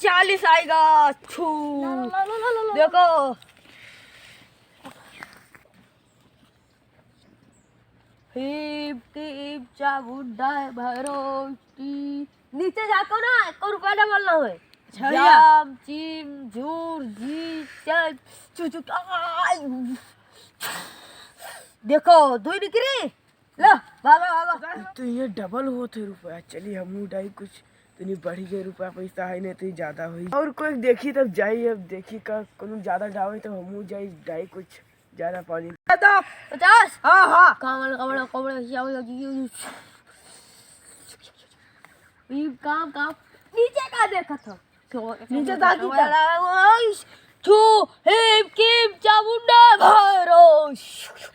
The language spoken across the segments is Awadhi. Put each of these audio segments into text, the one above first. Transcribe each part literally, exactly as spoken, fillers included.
चालीस आइगा। छू। ला, ला, ला, ला, ला, ला। देखो। हीप टीप चाबुन डाय भरोटी। नीचे जाको ना, एको रुपया डबल ना होए। अच्छा, भैया। जाम, चीम, झूर, जी, चल, चू, चू, आय। देखो, दुई निकरी। लो, भागो, भागो। तो ये डबल होत है रुपया। चली, हमहू डाई कुछ, तनी बढ़ी जाए रुपया पैसा है, नहीं तो ज्यादा होई। और कोई देखी तब जाई, अब देखी का कोनो ज्यादा डावे तो हमहू जाई, डाई कुछ ज्यादा पानी। तो पचास। हाँ, हाँ। कमल, कमल, कमल, क्या बोला जी? ये काम, काम। नीचे का देखत हो? नीचे ताकी का? ओइस, छू, हीप कीप चाबुन डाय भरोटी।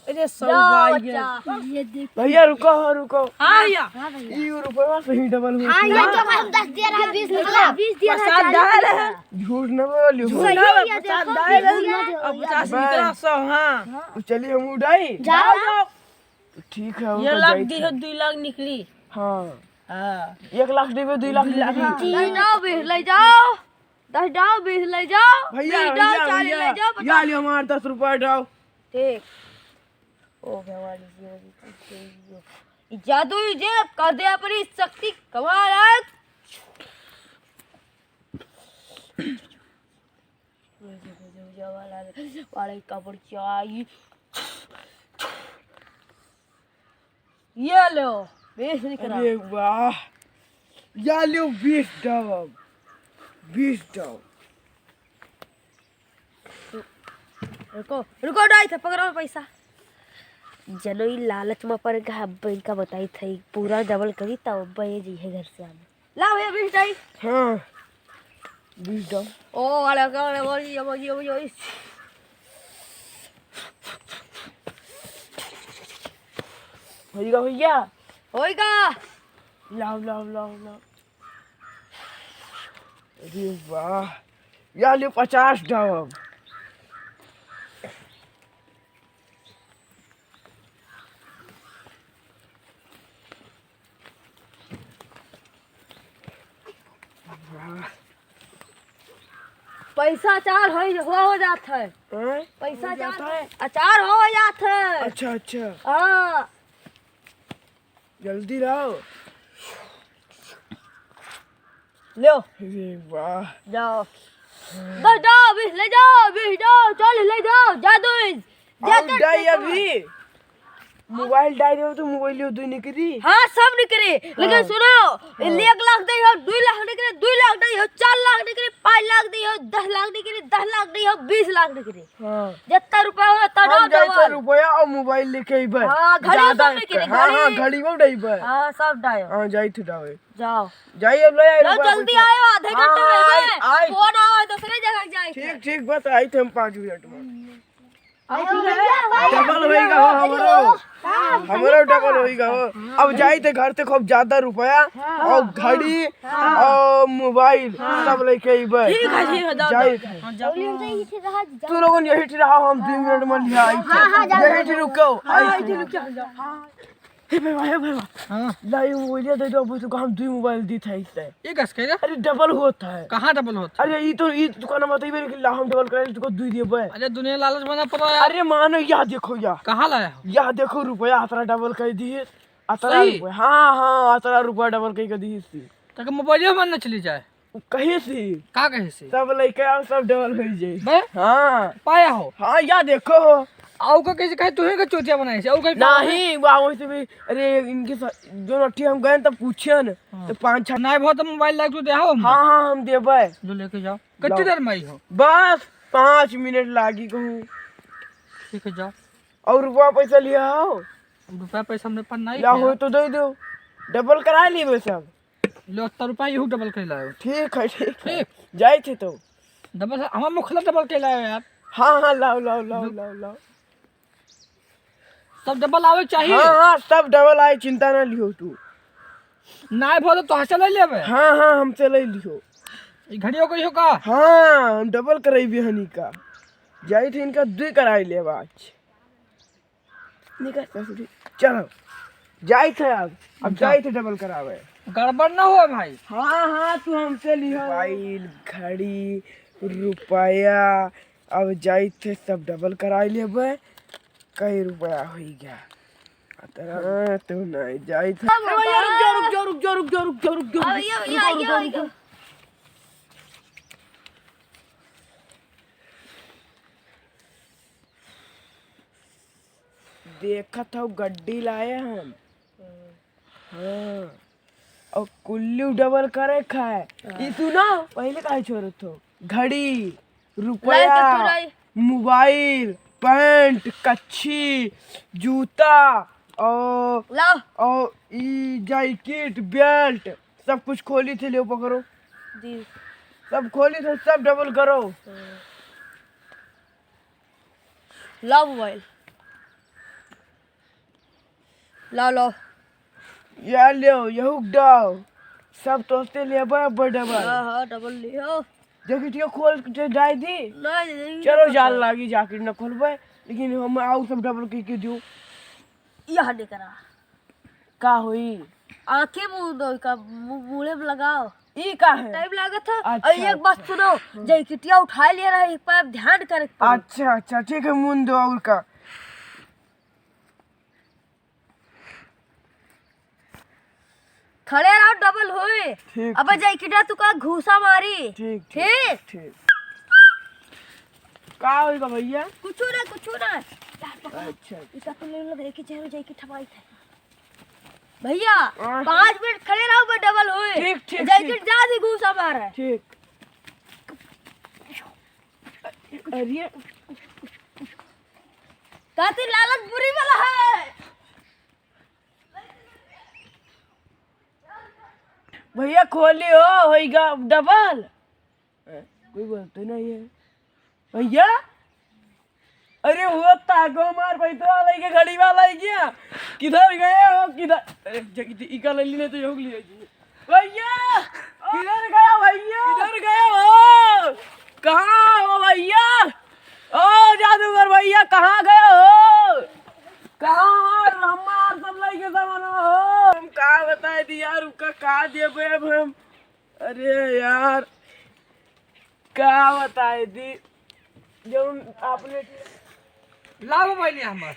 अरे, सौ जाओ भाई बच्चा। ये देख। भैया, रुको हो, रुको। हाँ भैया। हाँ भैया। ई रुपया सही डबल हुआ। हाँ, ये तो हम दस दे रहा है, बीस निकला। बीस दे रहा है, प्रसाद चालीस डाल रहे निकला। हैं। झूठ न बोलियो। झूठ सही ना है, बोल, ये प्रसाद देखो, डाल रहे झूठ ना हैं। बोल। अब पचास निकला, सौ, हाँ। हाँ। तो चलिए, हम उड़ाई। जाओ। जाओ, जाओ। ठीक है, ये उनका लाख जाइत दी हो, है। दुई लाख निकली। हाँ। हाँ। एक लाख देबे, दुई लाख दुई लाख निकली। हाँ। तीन। दस डाव बीस ले जाओ, दस डाव बीस ले जाओ, भैया, बीस डाव भैया, चालीस भैया, ले जाओ, या पचास। ले हमार दस रुपया डाव। ठीक। ओ भगवान, ये, ये, ये, ये जादू जे कर दे अपनी शक्ति कमाल है। वाला, वाला कपड़ चाहिए। ये लो, बीस निकला। अरे वाह, या लो बीस डाव, बीस डाव। रुको, रुको, डाई थे, पकड़ो पैसा। जनो ई लालच में पड़ गया, अब इनका बताई थे, पूरा डबल करी तब अब ये जी है घर से आने। ला भैया, बीस डाई। हाँ, बीस डाव। ओ, वाला का, वाला, वाली, वाली, वाली, वाली। होइगा भैया? होइगा। लाओ, लाओ, लाओ, लाओ। अरे वाह, या ले पचास डाव। वाह। पैसा अचार हो, हो, हो जात है। हैं? पैसा हो जात अचार, है? अचार हो जात है। अच्छा, अच्छा। हाँ। जल्दी लाओ। लो। अरे वाह। जाओ। दस डाव, बीस ले जाओ, बीस डाव, चालीस ले जाओ, जादू। और जाते डाई देखो। अभी। मोबाइल डाई देबो तो मोबाइल यो दुई निकरी। हाँ, सब निकरी। लेकिन हाँ। सुनो, हाँ। एक लाख दे हो, दुई लाख निकरी, दुई लाख दे हो, चार लाख निकरी, पाँच लाख दे हो, दस लाख निकरी, दस लाख दे हो, बीस लाख निकरी। हाँ। जितना रुपया हो, उतना हम डाव जाई तो डबल। रुपया और मोबाइल लेके अइबे। हाँ, घड़ी ज्यादा सब लेके, हाँ, हाँ, घड़ी। घड़ी में उड़ाइबे। हाँ, सब डायो। हाँ, जाई थे डावे। जाओ। जाई अब ले आई जाओ, रुपया जल्दी पैसा। आयो, आधे हाँ, घंटे में हाँ, अइबे। आई, आई। फोन आवे, दूसरे जगह जाए ठीक, के। ठीक, बस आई थे हम पाँच मिनट में। आयो भैया, भाई। डबल होइगा हो हमरो। हाँ, हमरो डबल होइगा हो। अब जाई थे घर से खूब ज्यादा रुपया हाँ। और घड़ी हाँ। और मोबाइल हाँ। सब लेके अइबे। ठीक है, ठीक है, जाओ, जाई जाओ। थे। हाँ, जाओ। तू लोगन यही ठे रहा, हम दो मिनट में लिया आई थे। हाँ, हाँ, जाओ, यही जाओ। ठे रुको, हाँ, आई हाँ, थे। ठीक है, जाओ। हाँ। हे भाई, हे भाई। हाँ। ला, ये मोबाइल दे दो, अब तो हम दो मोबाइल दी था इससे। ये कस के रे? अरे, डबल होत है। कहाँ डबल होत है? अरे, ये तो, ये दुकान में बताइए कि ला, हम डबल कराए, तुमको दो दिए बे। अरे, दुनिया लालच बना पड़ा यार। अरे, मानो, यह देखो यार। कहाँ लाया हो? यह देखो, रुपया अतरा डबल कर दिए। अतरा सही? रुपया। हाँ, हाँ, अतरा रुपया डबल कर, कर दिए इससे। तक मोबाइल में न चली जाए। उ कहे से? का कहे से? सब लइका आउ, सब डबल होइ जाई। बे? हाँ। पाया हो? हाँ, या देखो हो। आउ का कैसे कहे, तुहे का चोतिया बनाए से? आउ कहीं पाया हो? नहीं, बा वैसे भी, अरे, इनके सा-, जो नट्ठी हम गए तब पूछे न, हाँ। तो पाँच छः नहीं बहुत तो मोबाइल लाग तू दे हो हम। हाँ, हाँ, हम देबे। जो लेके जाओ। कितनी लाओ। देर में आई हो? बस पाँच मिनट लागी कहूँ। ठीक है, जाओ। और रुपया पैसा लिया हो? रुपया पैसा हमरे पास नहीं या है। हो तो दे दो। डबल करा ली वैसे अब। लो, सत्तर रुपया यहू डबल कर लाओ। ठीक है, ठीक है। ठीक। जाई थे तो। डबल, हमार मुखला डबल कर लाओ यार। हाँ, हाँ, लाओ, लाओ, लाओ, लो। लाओ, लाओ। सब डबल आवे चाहिए। हाँ, हाँ, सब डबल आए, चिंता ना लिहो तू। ना भले तो हंसे ले लेबे। हाँ, हाँ, हमसे ले लिहो। ई घड़ियो कहियो का? हाँ, हम डबल करैबे हनी का। जाई थे इनका दुई कराई लेब आज। निकल ससुरी। चलो। जाई थे अब। अब जा। जाई थे डबल करावे। गड़बड़ ना हो भाई। हाँ, हाँ, तू हमसे लिहो। मोबाइल, घड़ी, रुपया, अब जाइत है सब डबल कराई लेबे। कई रुपया होई गया? अतरा तो नहीं जाइत है। अब भैया, रुक जा, रुक जा, रुक जा, रुक जा, रुक जा, रुक जा, रुक जा। अब भैया, भैया, रुक जा, आइए, रुक जा। आइए। देखत हौ गड्डी लाए हम। हाँ। और कुल्लू डबल करे खाए। हाँ। ई सुनो, पहले काहे छोड़त हो? घड़ी, लाए रुपया, तो तू लाई। मोबाइल, पैंट, कच्छी, जूता और लाओ। और ई जैकेट, बेल्ट, सब कुछ खोली थे, ले पकड़ो। दी। सब खोली थे, सब डबल करो। हाँ। लाओ मोबाइल। लाओ, लाओ। या लेओ, यहू डाओ। सब तोहते लेबे, अब डबल। हाँ, हाँ, डबल लिहो। जैकेटिया खोल के डाल दी। नहीं, नहीं, चलो, नहीं जान पता। लागी, जैकेट न खोलबे, लेकिन हम आउ सब डबल की के दियो। यह देख रहा। का होई? आँखें मूंद दो, का मु-, मुड़े में लगाओ। ई का है? टाइम लागत है। अच्छा, और एक बात अच्छा। सुनो, हाँ। जैकेटिया उठा लिया रहा, एक बार ध्यान करे के पड़ी। अच्छा, अच्छा, ठीक है, मूंद दो और का। खड़े रहो, डबल होए। ठीक, अब ठीक। जैकेटिया तू का घूसा मारी। ठीक, ठीक, ठीक। ठीक। का होई बा भैया? कुछू ना, कुछू ना। अच्छा। इका तो ले लो, देखे चेहरे जैकेट हमारी थे। भैया, हाँ। पाँच मिनट खड़े रहो, मैं डबल होए। ठीक, ठीक, जैकेट ठीक। जा दी घूसा मारे। ठीक। अरे। काती लालच बुरी वाला है। भैया खोली हो, होइगा डबल। ए, कोई बोलते नहीं है। भैया, अरे वो ताको मार पैसा वाला के घड़ी वाला है क्या? किधर गए हो, किधर? अरे, जग-, इका ले ली नहीं तो योग ले जाइए। भैया, किधर गया भैया? किधर गए हो? कहाँ हो भैया? ओ जादूगर भैया, कहाँ गए हो? कहाँ हो? हमार सब लइके सामान हो। हम का बताए दी यार, उनका का देबे अब हम? अरे यार, का बताए दी, जौन आपने लाभ भइल हमार।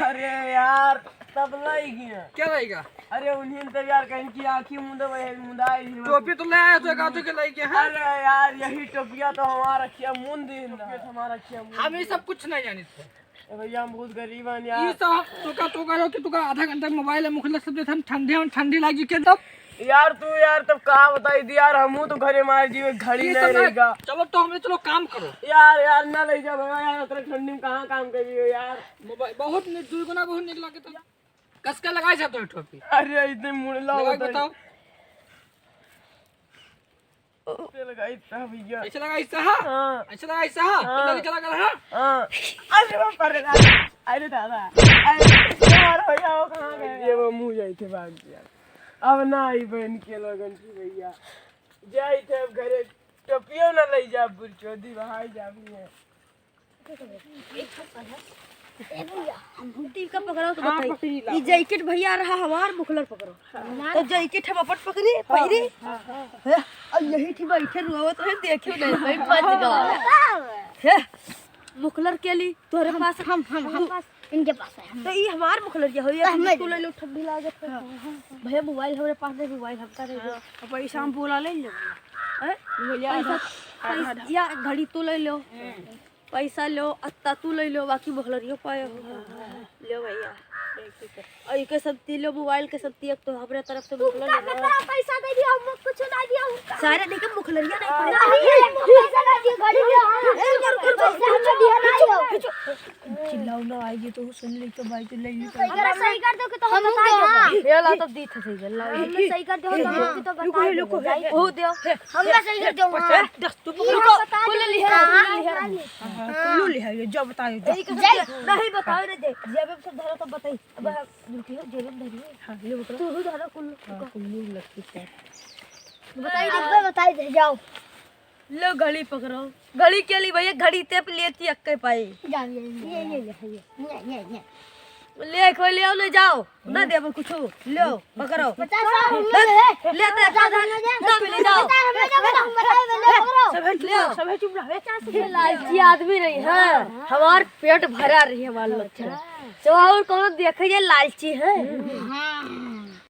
अरे यार, तब लाई गया। क्या लाएगा? अरे उन्हीं तो यार कहीं की आँखी मुंदा वही मुंदा आई थी। टोपी तो ले आया तो एक आधे के लाइके, हाँ? अरे यार, यही टोपिया तो हमारा खिया मुंद ही ना। टोपिया तो हमारा खिया मुंद हम ये ही सब कुछ नहीं जानित है। ए भैया, हम बहुत गरीब हैं यार। ये सब तो का, तो का हो कि तो का आधा घंटा मोबाइल में मुखला सब देत हम ठंडे में ठंडी लागी के तब। यार तू यार, तब का बताई दी यार, हमहू तो घरे मार जीवे, घड़ी ये नहीं सब ना, रहेगा। चलो तो हमें, चलो काम करो। यार, यार, ना ले जा भैया यार, इतना ठंडी में कहाँ काम करियो यार? मोबाइल बहुत नि-, दुई गुना बहुत निक लागे तो। कस के लगाई जा तो टोपी। अरे, इतने मुड़ला लगा के होता है। बताओ। ऐसे लगाई था भैया। ऐसे लगाई था? हाँ। ऐसे लगाई था? हाँ। तो लगे चला गया, हाँ? हाँ। अरे बाप रे दादा। अरे दादा। अरे यार भैया, वो कहाँ गए? ये वो मुँह जाई थे भाग गया। अब ना आई बहन के लोगन की भैया। जाई थे अब घरे, टोपियो ना ले जा बुरचोदी, वहाँ ही जाबी है। ए भैया, हम हुड्डी का पकड़ो तो हाँ, बताई। पकड़ी ला। ई जैकेट भैया रहा हमार, मुखलर पकड़ो। हाँ। तो जैकेट हम अपन पकड़ी, हाँ, पहिरी। हाँ, हाँ। हैं? और यही थी बैठे रुआवत रहे, देखियो नहीं, भाई, फंस गवा। हैं? मुखलर के ली, तोहरे हम, पास हम, हम, हम तू पास, इनके पास है, हम। तो ई हमार मुखलर क्या हो? ये तो हमें तू ले लो, ठंडी लागत है। हाँ, हाँ, हाँ। भैया, मोबाइल हमरे पास नहीं, मोबाइल हमका दे दो। हाँ, पैसा हम बोला ले लो। हैं? भैया, पैसा, आधा, आधा, पैसा, आधा। या घड़ी तू ले लो। हम्म। पैसा लो, अत्ता तू ले लो, बाकी बहलरियो पाए हो। लो भैया, और इके सब ती लो, मोबाइल के सब ती, एक तो हमरे तरफ से उनका मोबाइल लो। कितना पैसा दे दिया, हम कुछ ना दिया उनका। सारे देखे मुखलरिया नहीं पाए। नहीं, पैसा ना दिया, घड़ी दिया, हाँ। ए, रुको, रुको, रुको, पैसा ना दिया, नहीं हो। चिल्लाओ ना, आई जी तो सुन ली तो भाई तो ले ली तो। अगर सही कर दो कि तो हम बता दो। ये ला तो दी थे सही कर ला। हम सही कर दो तो हम तो बता दो। रुको, रुको, बहुत दियो। हम ना सही कर दो, हाँ। दस तो रुको, रुको, बता दो। कुल लिहा, हाँ, कुल लिहा। हाँ, हाँ। कुल लिहा, ये जो बताओ, जो। यही कसम से नहीं बताओ रे, दे। जेब में सब धरा तो बताई। अब रुकियो, जेब में धरिए। हाँ, ये पकड़ो। तू भी धरा कुल। हाँ, कुल लग चुका है। बताई दे। अब बताई दे, जाओ। लो, घड़ी पकड़ो। घड़ी के लिए भैया, घड़ी तेप लेती अक्के पाई। जा, ये, ये, ये, ये, ये, ये, ये। ले, कोई ले आओ, ले जाओ। ना देबो कुछ। ले आओ, पकड़ो। पचास हम ले, ले, ले, ले, पचास हम ले, ना मिले, जाओ। पचास हम ले, जाओ, पचास हम ले, पकड़ो। सब है चुप रहो, ले आओ। सब है चुप रहो, पचास ये लालची आदमी नहीं है। हमार पेट भरा रही है, हमार लक्षण। तो और कौन देखे, ये लालची है। हाँ।